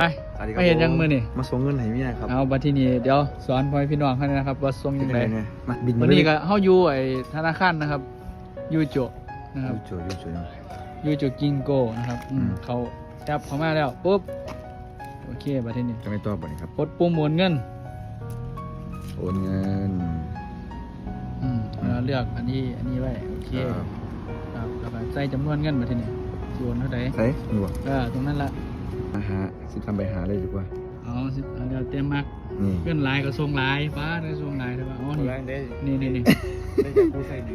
ໄປ ສະຫວັດດີ ມາເຮັດຫຍັງມື້ນີ້? ມາສົ່ງເງິນໃຫ້ເມຍຄັບ. ເອົາ ບັດທີນີ້ດຽວສອນພໍ່ແມ່ພີ່ນ້ອງເຮົານະຄັບວ່າສົ່ງຈັ່ງໃດ. ເຮັດຈັ່ງໃດແດ່? ມາບິນ ວັນນີ້ກໍເຮົາຢູ່ໄອ້ທະນາຄານນະຄັບ ຢູໂຈະນະຄັບ ຢູໂຈະ ຢູໂຈະ ຢູໂຈະກິງໂກນະຄັບ. ອືມ ອືມ ເຂົ້າ ແອັບເຂົ້າມາແລ້ວປຸບ ໂອເຄ ບັດທີນີ້ ຈັ່ງໃດຕໍ່ບັດນີ້ຄັບ? ກົດປຸ່ມໂອນເງິນ ໂອນເງິນ. ອືມ ອືມ ເຮົາເລືອກອັນນີ້ ອັນນີ້ໄວ້ ໂອເຄ ອ່າ ຄັບ ແລ້ວກໍໃສ່ຈຳນວນເງິນບັດທີນີ້ ຊິໂອນເທົ່າໃດ? ໃສ່ນີ້ບໍ່? ເອີ ຕົງນັ້ນລະ ຫາ ຊິທຳໄປຫາເລີຍດີກວ່າ. ເອົາ ຊິ ເອົາແລ້ວແຕ່ມັກ. ອືມ ເງິນຫຼາຍກໍສົ່ງຫຼາຍ ປ້າດ ກໍສົ່ງຫຼາຍແຕ່ວ່າ ອໍ ນີ້ ແຮງເດ້ ນີ້ ນີ້ ນີ້ ໄດ້ຈາກຜູ້ໃຊ້ດີ.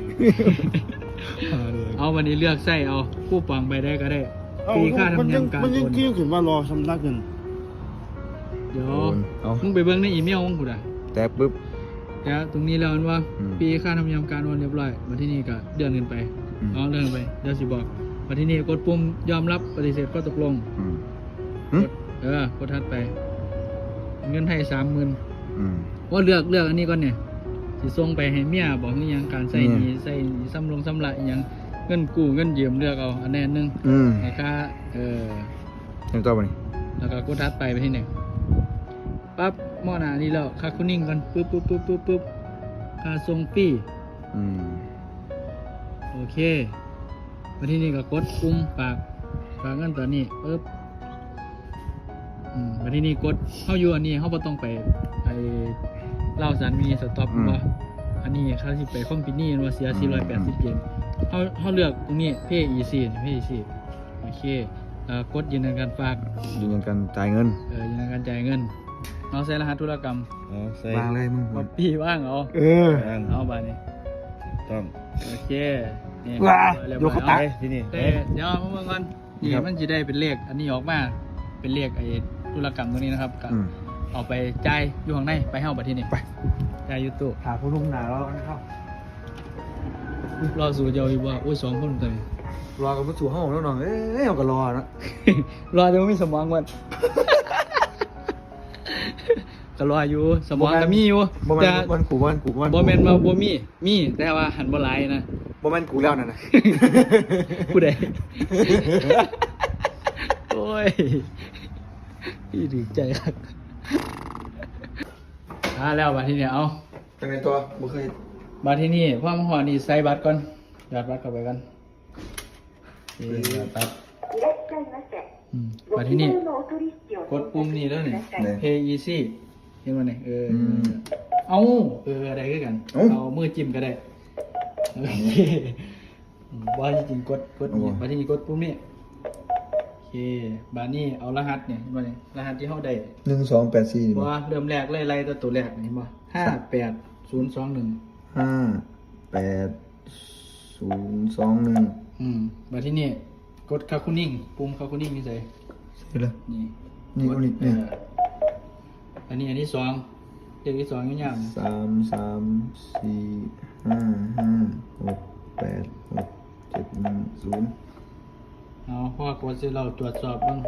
ເອົາ ບັດນີ້ເລືອກໃຊ້ເອົາ ຄູປອງໃບໃດກໍໄດ້ ເອົ້າ ຟຣີຄ່າທຳນຽມການໂອນ. ມັນຍັງ ມັນຍັງຄິດຂຶ້ນວ່າລໍຊຳລະເງິນ. ດຽວ ໂອນ ເອົາ ມຶງໄປເບິ່ງໃນອີເມວຂອງກູດາ ແຕະປຶບ ແຕະຕົງນີ້ແລ້ວແມ່ນບໍ່? ອືມ ຟຣີຄ່າທຳນຽມການໂອນຮຽບຮ້ອຍ ບັດທີນີ້ກໍເລື່ອນຂຶ້ນໄປ. ອືມ ເອົາ ເລື່ອນໄປ ດຽວຊິບອກ. ບັດທີນີ້ກົດປຸ່ມຍອມຮັບປະຕິເສດຂໍ້ຕົກລົງ. ອືມ ຫຶ ກົດ ເອີ ກົດຖັດໄປ ເງິນໄທສາມໝື່ນ. ອືມ ໂອ້ ເລືອກ ເລືອກອັນນີ້ກ່ອນນີ້ ຊິສົ່ງໄປໃຫ້ເມຍບໍ ຫຼືຫຍັງ ການໃຊ້ໜີ້ ໃຊ້ໜີ້ ຊຳລົງຊຳລະອີ່ຫຍັງ ເງິນກູ້ເງິນຢືມ ເລືອກເອົາອັນໃດອັນໜຶ່ງ. ອືມ ລາຄາ ເອີ ຍັງຕໍ່ບໍ່ນີ້? ແລ້ວກໍກົດຖັດໄປ ໄປທີໜຶ່ງ ປັບ ໝໍ້ໜ້ານີ້ແລ້ວ ຄ່າຄູນນິງກ່ອນ ປຶບ ປຶບ ປຶບ ປຶບ ປຶບ ຄ່າສົ່ງຟຣີ. ອືມ ໂອເຄ ບັດທີນີ້ກໍກົດປຸ່ມຝາກ ຝາກເງິນຕອນນີ້ ປຶບ ອືມ ບັດທີນີ້ກົດ ເຮົາຢູ່ອັນນີ້ ເຮົາບໍ່ຕ້ອງໄປ ໄປລາວສັນມິນິສະຕັອບ ອືມ ບໍ່ ອັນນີ້ເຮົາຊິໄປຄອມພານີແມ່ນບໍ່ ເສຍ ອືມ ສີ່ຮ້ອຍແປດສິບເຢນ. ເຮົາ ເຮົາເລືອກຕົງນີ້ ເພອີຊີ ເພອີຊີ ໂອເຄ ແລ້ວກົດຢືນຢັນການຝາກ ຢືນຢັນການຈ່າຍເງິນ. ເອີ ຢືນຢັນການຈ່າຍເງິນ. ເອົາ ໃສ່ລະຫັດທຸລະກຳ. ເອົາ ໃສ່ ວາງເລີຍມຶງ ກັອບປີ້ວາງເອົາ. ເອີ ວາງ ເອົາ ບາດນີ້ ຕ້ອງ ໂອເຄ ນີ້ ວ້າ ຮຽບຮ້ອຍ ຍົກເຂົ້າປາກ ເອົາ ທີນີ້ ແຕ່ ເອີ ດຽວມາເບິ່ງກ່ອນ ນີ້ ນີ້ຄັບ ມັນຊິໄດ້ເປັນເລກອັນນີ້ອອກມາ ເປັນເລກໄອ້ທຸລະກຳຕົງນີ້ນະຄັບ ກໍ ອືມ ເອົາໄປຈ່າຍຢູ່ຂ້າງໃນ. ໄປ ເຮົາ ບັດທີນີ້ ໄປ ຈ່າຍຢູ່ຕູ້. ຖ້າຜູ້ໜຸ່ມໜ້າລໍນະຄັບ ລໍສູ້ເຈົ້າຢູ່ບໍ່? ໂອ້ຍ ສອງຄົນຕົວນີ້ ລໍກໍບໍ່ສູ້ເຮົາແລ້ວນ້ອງເອີຍ ເຮົາກໍລໍເນາະ ລໍແຕ່ບໍ່ມີສະໝອງມັນ ກໍລໍຢູ່ ສະໝອງກໍມີຢູ່. ບໍ່ແມ່ນ ແຕ່ ບໍ່ແມ່ນກູ ບໍ່ແມ່ນກູ ບໍ່ແມ່ນກູ ບໍ່ແມ່ນວ່າບໍ່ມີ ມີ ແຕ່ວ່າຫັ້ນບໍ່ຫຼາຍນະ. ບໍ່ແມ່ນກູແລ້ວນັ້ນນະ ຜູ້ໃດ? ໂອ້ຍ ດີໃຈຄັກ. ອ່າ ແລ້ວບາດທີນີ້ ເອົາ ຈັ່ງໃດຕໍ່? ບໍ່ເຄີຍ ບາດທີນີ້ ພໍມາຮອດນີ້ ໃສ່ບັດກ່ອນ ຫຍອດບັດເຂົ້າໄປກ່ອນ. ເອີ ຕັດ ອືມ ບາດທີນີ້ ກົດປຸ່ມນີ້ເດີນີ້ ເພອີຊີ ເຫັນບໍ່ນີ້? ເອີ ອືມ ເອົາ ເອີ ໄດ້ຄືກັນ ເອົາ ເອົາມືຈິ້ມກໍໄດ້. ໂອເຄ ອືມ ບໍ່ໃຫ້ຈິ້ມ ກົດ ກົດນີ້ ໂອ້ ບາດທີນີ້ກົດປຸ່ມນີ້. ໂອເຄ ບາດນີ້ເອົາລະຫັດນີ້ ເຫັນບໍ່ນີ້? ລະຫັດທີ່ເຮົາໄດ້ ໜຶ່ງສອງແປດສີ່ ນີ້ບໍ່? ບໍ່ ເລີ່ມແລກເລີຍ ໄລ່ແຕ່ໂຕແລກນີ້ ເຫັນບໍ່? ຫ້າແປດສູນສອງໜຶ່ງ ຫ້າແປດສູນສອງໜຶ່ງ. ອືມ ບາດທີນີ້ ກົດຄ່າຄູນນິງ ປຸ່ມຄ່າຄູນນິງຢູ່ໃສ? ໃສ່ລະ ນີ້ ນີ້ ກົດ ໂອນິກ ເອີ ນີ້ ອັນນີ້ອັນທີສອງ ເລກທີສອງຍາວໆ ສາມສາມສີ່ຫ້າຫ້າຫົກແປດຫົກເຈັດໜຶ່ງສູນ. ເອົາ ພໍກົດເສັດແລ້ວ ຕວດສອບເບິ່ງ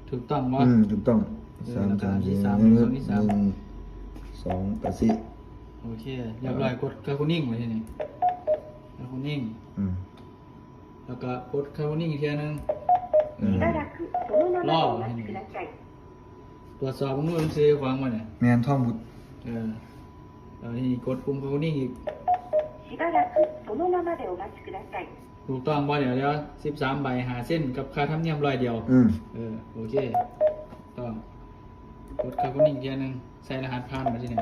ຖືກຕ້ອງບໍ່? ອືມ ຖືກຕ້ອງ. ເອີ ສາມ ແລ້ວກໍອັນທີສາມ ອັນທີສາມ ໜຶ່ງສອງແປດສີ່. ໂອເຄ ຮຽບຮ້ອຍ ກົດຄ່າຄູນນິງ ບາດທີນີ້ ຄ່າຄູນນິງ ອືມ ແລ້ວກໍກົດຄ່າຄູນນິງອີກເທື່ອໜຶ່ງ. ເອີ ລໍ ຕວດສອບເບິ່ງດູ ມັນຊື່ຂອງມັນນີ້ ແມ່ນ ທອງບຸດ. ເອີ ແລ້ວນີ້ກົດປຸ່ມຄ່າຄູນນິງອີກ. しばらくそのままでお待ちください. ຖືກຕ້ອງບໍ່? ດຽວ ດຽວ ສິບສາມໃບ ຫ້າເຊັນ ກັບຄ່າທຳນຽມຮ້ອຍດຽວ. ອືມ ເອີ ໂອເຄ ຕ້ອງ ກົດຄ່າຄູນນິງເທື່ອໜຶ່ງ ໃສ່ລະຫັດຜ່ານ ບາດທີນີ້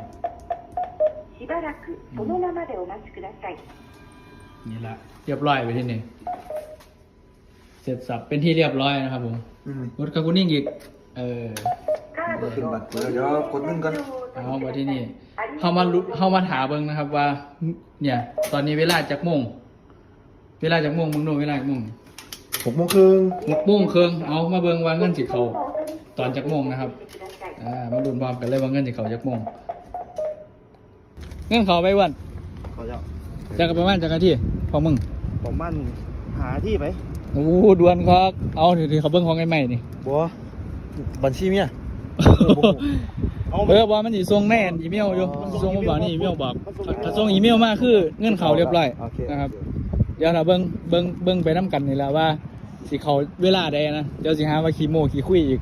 しばらくそのままでお待ちください. ນີ້ລະ ຮຽບຮ້ອຍ ບາດທີນີ້ ເສັດສັບເປັນທີ່ຮຽບຮ້ອຍນະຄັບຜົມ. ອືມ ກົດຄ່າຄູນນິງອີກ. ເອີ ຂຶ້ນບັດ ດຽວ ດຽວກົດເງິນກ່ອນ. ເອົາ ບາດທີນີ້ ເຮົາມາລຸ ເຮົາມາຖ້າເບິ່ງນະຄັບວ່າ ເນ່ຍ ຕອນນີ້ເວລາຈັກໂມງ? ເວລາຈັກໂມງ? ເບິ່ງດູ ເວລາຈັກໂມງ? ຫົກໂມງເຄິ່ງ ຫົກໂມງເຄິ່ງ. ເອົາ ມາເບິ່ງວ່າເງິນຊິເຂົ້າຕອນຈັກໂມງນະຄັບ. ອ່າ ມາລຸ້ນພ້ອມກັນເລີຍວ່າເງິນຊິເຂົ້າຈັກໂມງ. ເງິນເຂົ້າໄປ ອ້ວນ? ເຂົ້າແລ້ວ. ຈັກ ປະມານຈັກນາທີພວກມຶງ? ປະມານຫ້ານາທີໄປ. ໂອ້ ດ່ວນຄັກ. ເອົາ ນີ້ ນີ້ ເຂົາເບິ່ງຂອງໄອ້ໄມ້ນີ້. ບໍ່ ບັນຊີເມຍ. ເອີ ບໍ່ ມັນຊິສົ່ງໃນອີເມວຢູ່. ອໍ ມັນຊິສົ່ງມາບອກໃນອີເມວບອກ. ຖ້າສົ່ງອີເມວມາຄືເງິນເຂົ້າຮຽບຮ້ອຍ. ໂອເຄ ນະຄັບ. ໂອເຄ ດຽວຖ້າເບິ່ງ ເບິ່ງ ເບິ່ງໄປນຳກັນນີ້ແຫຼະວ່າ ຊິເຂົ້າເວລາໃດນະ ດຽວຊິຫາວ່າຂີ້ໂມ້ຂີ້ຄຸຍອີກ.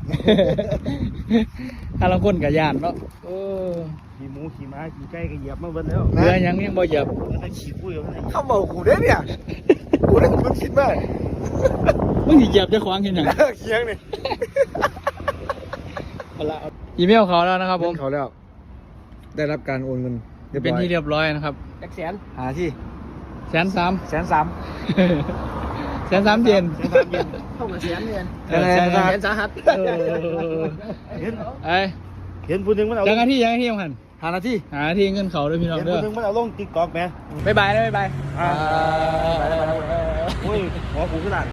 ຫາລາງຄົນກໍຢ້ານເນາະ. ໂອ້ ຂີ້ໝູຂີ້ໝາຂີ້ໄກ່ກໍຢຽບມາເບິດແລ້ວ. ເຫຼືອຫຍັງຍັງບໍ່ຢຽບ? ເຫຼືອແຕ່ຂີ້ຄຸຍເທົ່ານັ້ນ. ຄຳເວົ້າກູເດ້ເນຍ ກູເດ້ ມຶງຄິດມາ. ມຶງຊິຢຽບເຈົ້າຂອງເຮັດຫຍັງ? ຂີ້ຫຍັງນີ້? ເອົາລະ ອີເມວເຂົ້າແລ້ວນະຄັບຜົມ. ເຂົ້າແລ້ວ. ໄດ້ຮັບການໂອນເງິນຮຽບຮ້ອຍ ເປັນທີ່ຮຽບຮ້ອຍນະຄັບ. ຈັກແສນ? ຫ້ານາທີ. ແສນສາມ. ແສນສາມ. ແສນສາມເຢນ. ແສນສາມເຢນ ເທົ່າກັບແສນເງິນ. ເອີ ແສນສາມ. ແສນສາຫັດ. ເອີ ເຫັນ ເຫັນຜູ້ໜຶ່ງມັນເອົາ ຈັກນາທີ ຈັກນາທີຂອງຫັ້ນ? ຫ້ານາທີ. ຫ້ານາທີເງິນເຂົ້າເດີພີ່ນ້ອງເດີ. ເຫັນຜູ້ໜຶ່ງມັນເອົາລົງ TikTok ແໝ. ບາຍບາຍເດີ ບາຍບາຍ. ອ່າ ບາຍບາຍ. ໂອ້ຍ ຫົວກູຄືຫຼານ.